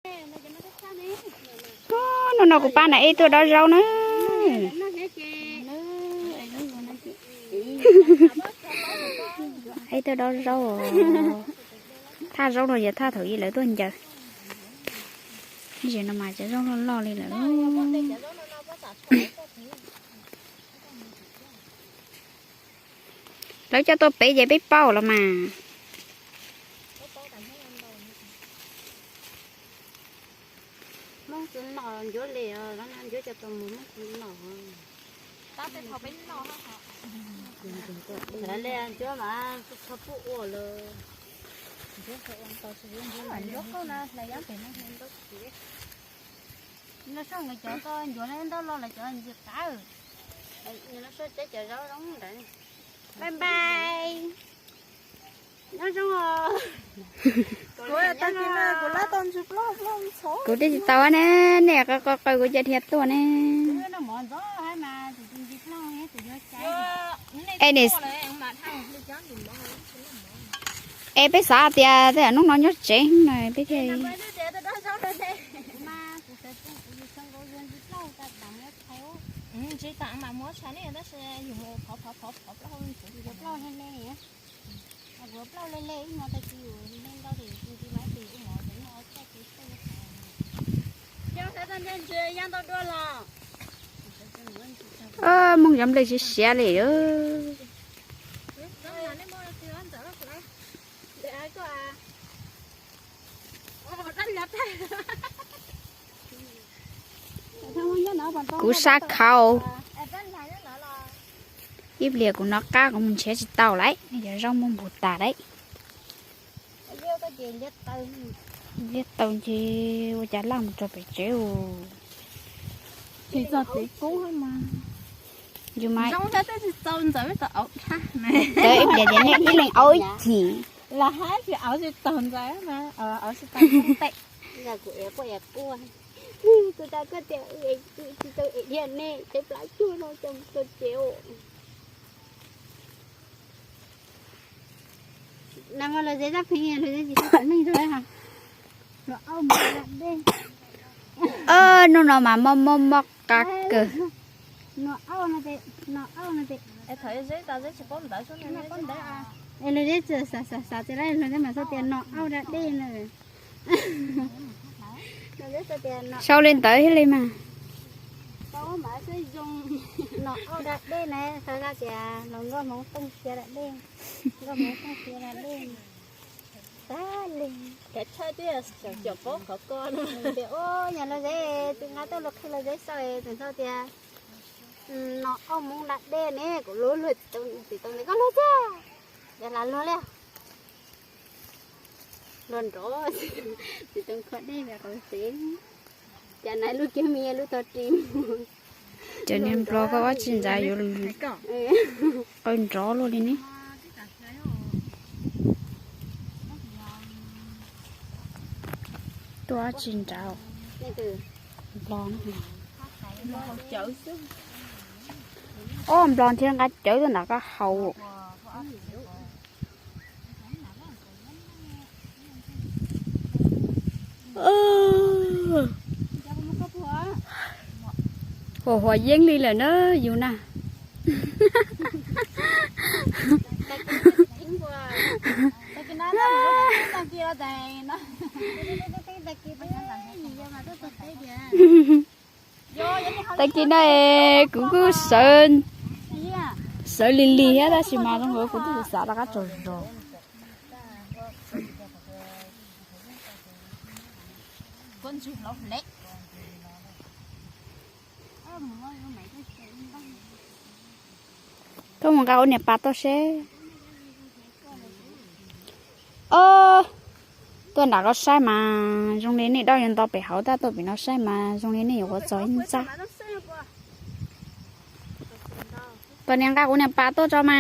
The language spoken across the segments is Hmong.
Hnub no kuv pab na ej tuaj dob zaub na. Ej tuaj dob zaub. Thaj zaub no yog thaj thaum ub lawv tuaj ncaws. Zaum no mas cov zaub loj loj li lawm. Lawv coj tuaj pem ces peb pauj los mas. Muab txiv nom ncuav li, ncuav cov tus mus muab txiv nom. Ncuav mas tsis txhob pub ua lawm. Ncuav qauj no hlais yab pem no hlais ntau. Nyob soj nkawd cov ko ncuav ntau los lawv cov ntxim qab. Nyob soj teb cov zaub zoo ntawd. Bye bye. Nyob zoo os. Kuv twb tsis tau ne, nej qw qw kuv cov dhia tuaj ne. Es nim, es peb xav tias tej zaum hnub no nyob tsev no peb thiaj. Mooj cov nplej siav siav li. Kuv sab khau. Ib pliag kuv nov qab kuv mus nrhiav tsis tau lawm, nej cov zaub muab npug tas lawm. Liab tau nce ua cas laj mus rau pem tsev. Ces txog tsev kub mas. Yus mas, ib pliag ces nej ib leeg auv ib chim. Los hais tsis auv tsis taug ntxawm mas, auv tsis taug ntxawm. Kuv tau koj tias tsis tau ev dhia nej tej plab cuag no coj mus txog tsev. Nag hmo lawv zeb zaj pheej, lawv zeb tsis tau meej rau ha. Hnub no mas mob mob mob qab kawg. Lawv zeb txawm xav xav xav tias lawv zeb mas xav tias no auj da dej no. Sau li ntawd thiaj li mas. No auj da dej na, xav tias los nkauj hmoov tooj xia da dej, nkauj hmoov tooj xia da dej. Tag li. Kav tshaj twb yog xyom paub qhov ko no. Tias, o, yog lawv zeb, tsis nqa tuaj luag qhia lawv zeb xav tseem xav tias no auj hmoov da dej ne, kuv luag luag tsis tau ntawd koj luag thiab. Yog las luag li. Luag nrov, tsis tau kho dej li qhov tsev. Cas nais lub kiag me lub tog ris. Cov niag nplog koj ua tsis ntxav yuav qw nrov luaj li ne. Tuaj ua tsis ntxav nplog. Ob nplog nrhiav nqa cawv tuaj nram koj haus. Huas huas yeeb li lawm na yus na. Tag kis no kuv kuj sawv, sawv lig lig thiab tab sis mas zoo nkaus kuv twb xav rov qab tsaug zog. Koj mus nqa ua niam pas tuaj seb. Tuaj nram koj saib mas zoo li nej dab yuav nto pem hauv, tab tuaj pem no saib mas zoo li nej yuav ua txog ib ntxab. Tos niam nqa kuv niam pas tuaj tso mas.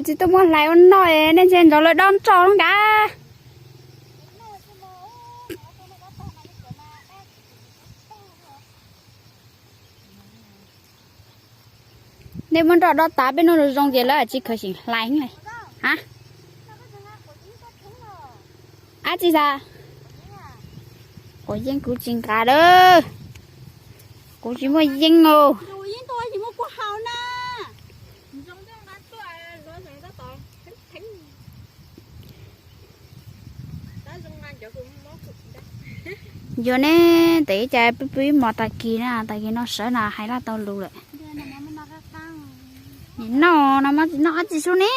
Tsis tuaj muab hlais ua noj, nej ntshe nrog lawv dob nroj nkav. Nej muab nroj dob tas peb noj zoo ces lawv tsis khaws sim hlais li. Ha? Ab tsi xav? Quav yeeb kuv tsis nqa lawm. Kuv tsis muaj yeeb os. Yog ne, tes ib cas pw pw ib hmos tag kis na, tag kis no sawv no hais laj tau lus lawm. Nim no no mas tsis noj dab tsi sub ne.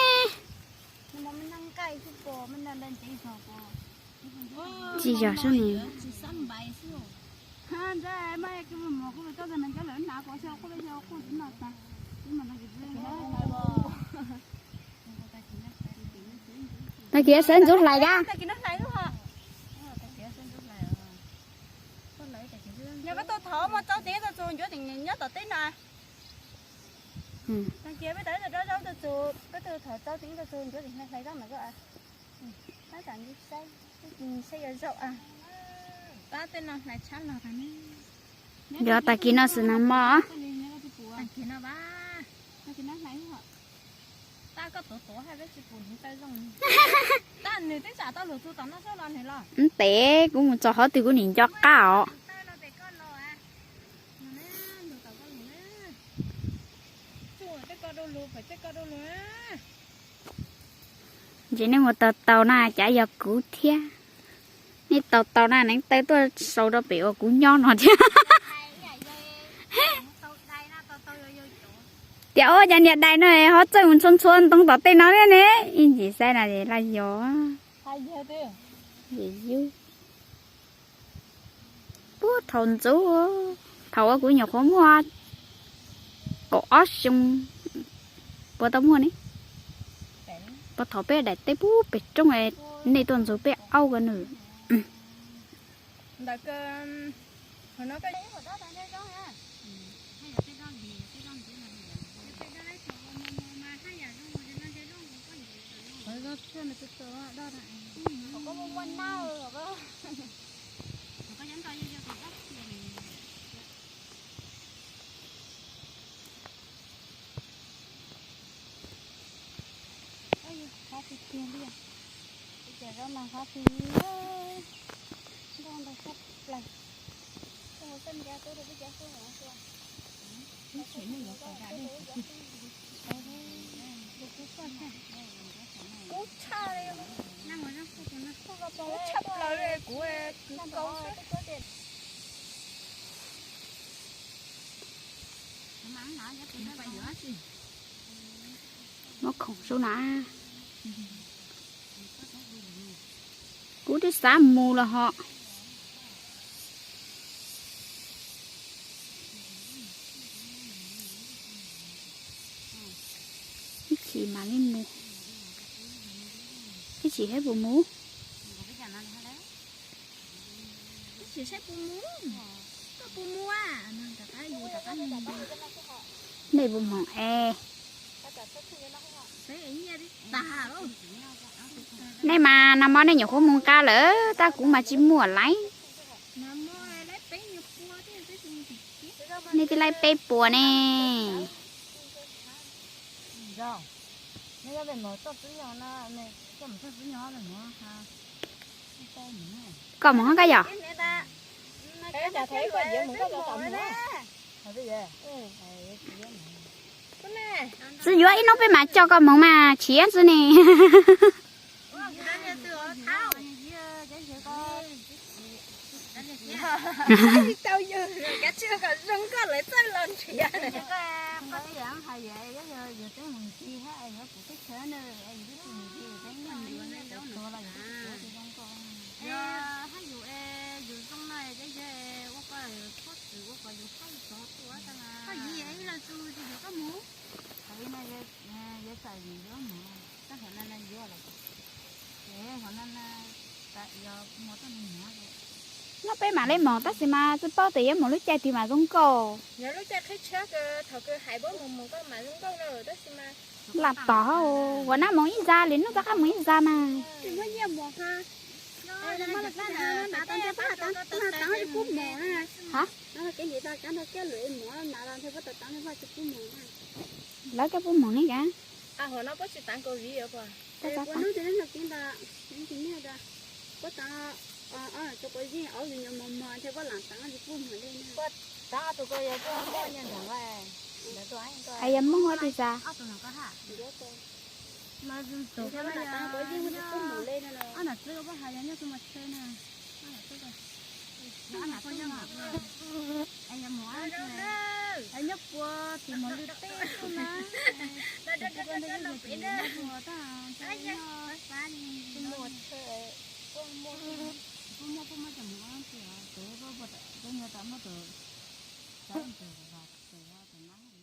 Tsis yog sub ne. Tag kis sawv ntxuv hlais a. Yog koj tuaj thov muaj rau tev rau txus ncuav tim nyob tom teb no. Tag kis peb tau ib tug dob zaub rau txus, peb tug thov rau tim rau txus ncuav tim hlais zaub ntawm koj. Tab tom nti saib, saib yuav zaum. Tab tej no hlais tshab los. Yog tag kis no xwb na mog. Ntev kuv mus txog qhov twg kuv nim nco qab os. Ntshe nej mus taug taug na cav yog kuv thiab. Nej taug taug na neev taw tuaj sau rau pem uas kuv nyob no thiab. Tias ua cas niag dais no ho txawj mus ntxhua ntxhua ntoo tom tej no thiab ne. Ib ntsis saib na laj yog. Puag thaum ntxov, thaum uas kuv nyuam qhuav muaj kaum ob xyoo, puas tau muaj ne? Puag thaum peb daim teb puag pem roob, nej tuaj ntxug peb aub ko nws. Qab tiag tiag li. Ces zaub mas qab tiag li. Nroj ntau tshaj plaws. Koj ua txoj nca tub rau peb cov xub no xwb. Kub tshaj li. Kub tshaj plaws li kuv kwv kaus xwb. Muab khoom sub na. Kuv twb xav mus los ho. Ib chim mam li mus. Ib chim saib puas mus. Nej puas mus es? Nej mas nag hmo nej nyuam qhuav mus nqa lawm, tab kuv mas tsis muaj lawm. Nej twb laib peb puas ne. Koj mus hov koj yom? Tsis yuav, ib hnub peb mam coj koj mus mas tshiab xwb ne. Noj peb mam li mus, tab sis mas tsis paub tias yuav mus lub caij twg mas zoo nkauj. Yog lub caij qhib tshiab kawg, thaum kawg hais puab mus mus koj mam zoo nkauj na, tab sis mas lam tom, ua nab mus ib zag li, nub rov qab mus ib zag mas. Hab? Lawv koj puab mus ne ka? Es yog Hmoob ua twg xav? Nyob puag tim Moos Lwj teb xwb na. Puab muaj, puab muaj cov Moos Lwj teb, puab nyuam tam muab tus, tus, tus, tus